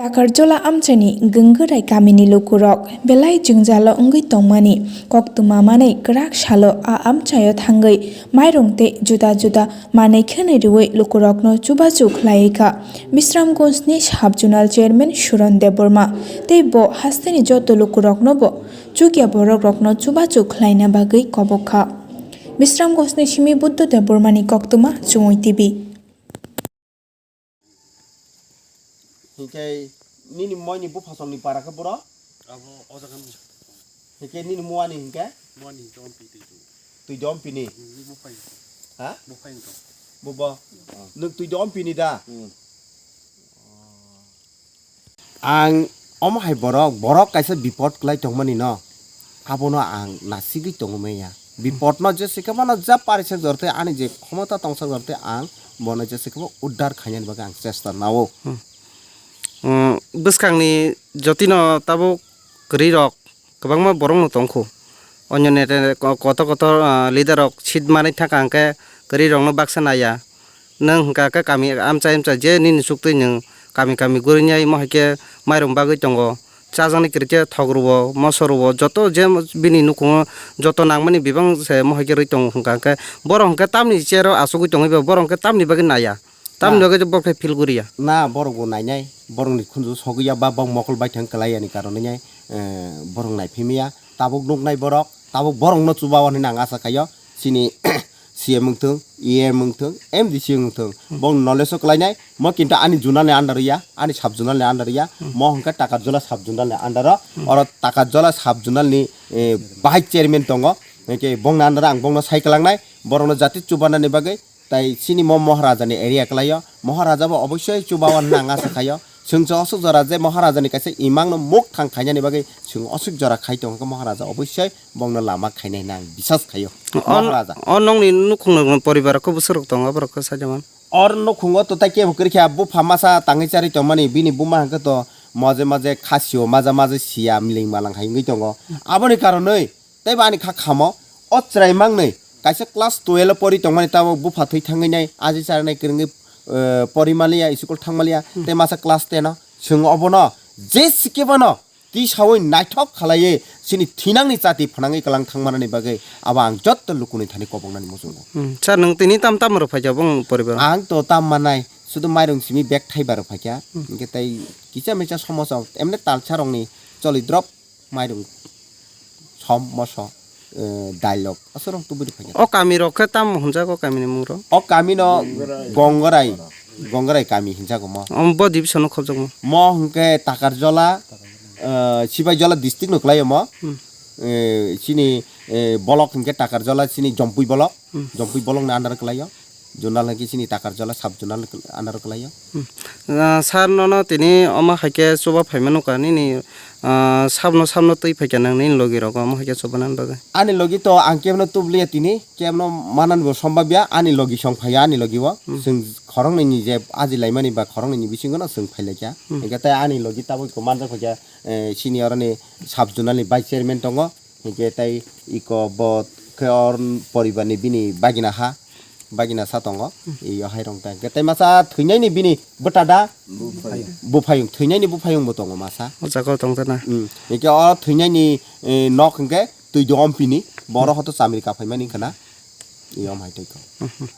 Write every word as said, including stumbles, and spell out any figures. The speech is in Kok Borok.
Takarjola amchaini Gwnggwrai kamini lukurok belai jwngjalo wngwi tongmani koktwma manwi kwrak salo a amchaio thangwi mairung tei juda juda manwi khwnwi rwui lukurokno chubachu khlaiwi kha Bisramganjni sub-zonal chairman Suran Debbarma tei bo hasteni joto lukuroknobo chukya borokrokno chubachu khlaina bagwi kobok kha. Bisramganjni simi Buddha Debbarmani koktwma Chumui T V. Hinkhe nini moini buphasongni para khe boro? Abo o jaga ni. Hinkhe nini muani hinkhe? Muani hinkhe ompi twi twi. Twi do ompi ni? Hmm, bo phai. Ha? Bo phai wngkha. Bo bo. Hmm. Nwng twi do ompi ni da? Hmm. Ang omo hai borok, borok kaisa bipot kwlai tongmani no. Abono ang nasigwi tongo manya. Bipotno jese khe bono ja parisajak rw tei ani je khomota tongsa rw tei ang bono jese khe bo uddar khainani bagwi ang chesta nao. Hmm. Hmm, bwskangni jotino tabuk kwrwirok kwbangma borokno tongkhu. Onyo nete ko-, kotor kotor, ah, leader rok seat manwi thangkha hwnkhe kwrwirokno baksa naiya. Nwng hwnkha khe kami amchai amchai je nini chuktwi nwng kami kami gurui nai, omo hai khe mairum bagwi tongo. Chajaknai kwrwi khe thok rwo, moso rwo, joto je bini nukhungo joto nangmani bebak se omo hai khe rwi tongo hwnkha khe borok hwnkhe tamni chair o achugwi tongwi bo borok hwnkhe tamni bagwi naiya, tamni bagwi borok khe feel guriya. Na, borok bo nainai, borokni khunju sogwi ya ba bok mokol baithang kwlai yani karon wngnai, eh, borok naiphimya, tabuk nuknai borok, tabuk borokno chubawan hinwi ang acha khaio. Chini C M wngthung, E M wngthung, M D C wngthung, bong knowledge o kwlainai, mo kintu ani zonal ni under ya, ani sub zonal ni under ya, mo hwnkhe Takarjola sub zonal ni under o, oro Takarjola sub zonal ni, eh, vice chairman tongo, hwnkhe bongni under o ang bongno sai kwlangnai, borokno jati chubanani bagwi, tai chini mo Maharaja ni area kwlaio, Maharaja bo obossoi chubawan hinwi ang acha khaio. Chwng chwng aswk jora je Maharaja ni kaisa imang no muk thang khainani bagwi chwng aswk jora khai tongo khe Maharaja obossoi bongno lama khainai hinwi ang bisas khaio. O, Maharaja. O nokni nukhung nokni poribar khe bwswk rok tongo, aborok khe sajaman. Or nukhungo to tai kebo kwrwi kha, bupha masa tangwi charwi tongmani, bini buma hwnkhe to maje maje khasio maja maje siya miling malang hai wngwi tongo. Aboni karonwi Tei bo ani kha khamo, o chwrai mangnwi kaisa class twelve o pori tongmani, tabuk bupha thwi thangwi nai, aji charanai kwrwngwi, eh, pori maliya, school thang maliya, tei masa class ten o. Chwng obono je sikhe bono tisaui naithok khalaiwi chini thinangni chati phnangwi kwlang thangmanani bagwi abo ang jotto lukuni thani koboknani muchungo. Hmm, sir, nwng tini tam tam rw phaikha bong poribar? Ang to tam manai, sudu mairung simi bag thaiba rw phaikha, hinkhe tei kisa misa somosa emne talsa rokni choli drop. Mairung som moso, eh, dailok aswrwng tuburi phaikha. O kami rok khe tamo hwnjago, kami ni mung rok? O kami no Gongrai, Gongrai kami hinjago mo. Om bo division no khobjakma. Mo hwnkhe Takarjola, eh, Sibaijola district no kwlaio mo. Hmm. Eh, chini, eh, bolok hwnkhe Takarjola chini Jompui bolok. Hmm. Jompui bolok ni under kwlaio. Zonal hai khe chini Takarjola sub zonal under kwlaio. Hmm. Ah, sir, nono tini omo hai khe chuba phaima nukha nini, ah, sabno sabno twi phaikha nang nini logi rok omo hai khe chuba nang bagwi. Ani logi to ang kebno tubliya tini, kebno manani bo sombabya, ani logi song phaiya ani logi o. Hmm. Chwng khoroknwi ni je aji laimani ba khoroknwi ni bisingo no chwng phailaikha. Hmm. Hingkhe tei ani logi tabuk manjak phaikha, eh, chini oroni sub zonal ni vice chairman tongo. Hinkhe tei iko bo khe or poribar ni bini bagina ha, bagina sa tongo. Hmm. Iyo hai rong ta. Hinkhe tei masa thwinai ni bini bwta da? Buphayung. Buphayung, thwinai ni buphayung bo tongo masa. O jaga o tong jana. Hmm. Hinkhe o thwinai ni, eh, nok hinkhe twi do ompi ni. Boro hoto chamri kaphai mani hinkhe na. Iyo om hai tei ko. Hmm, hmm.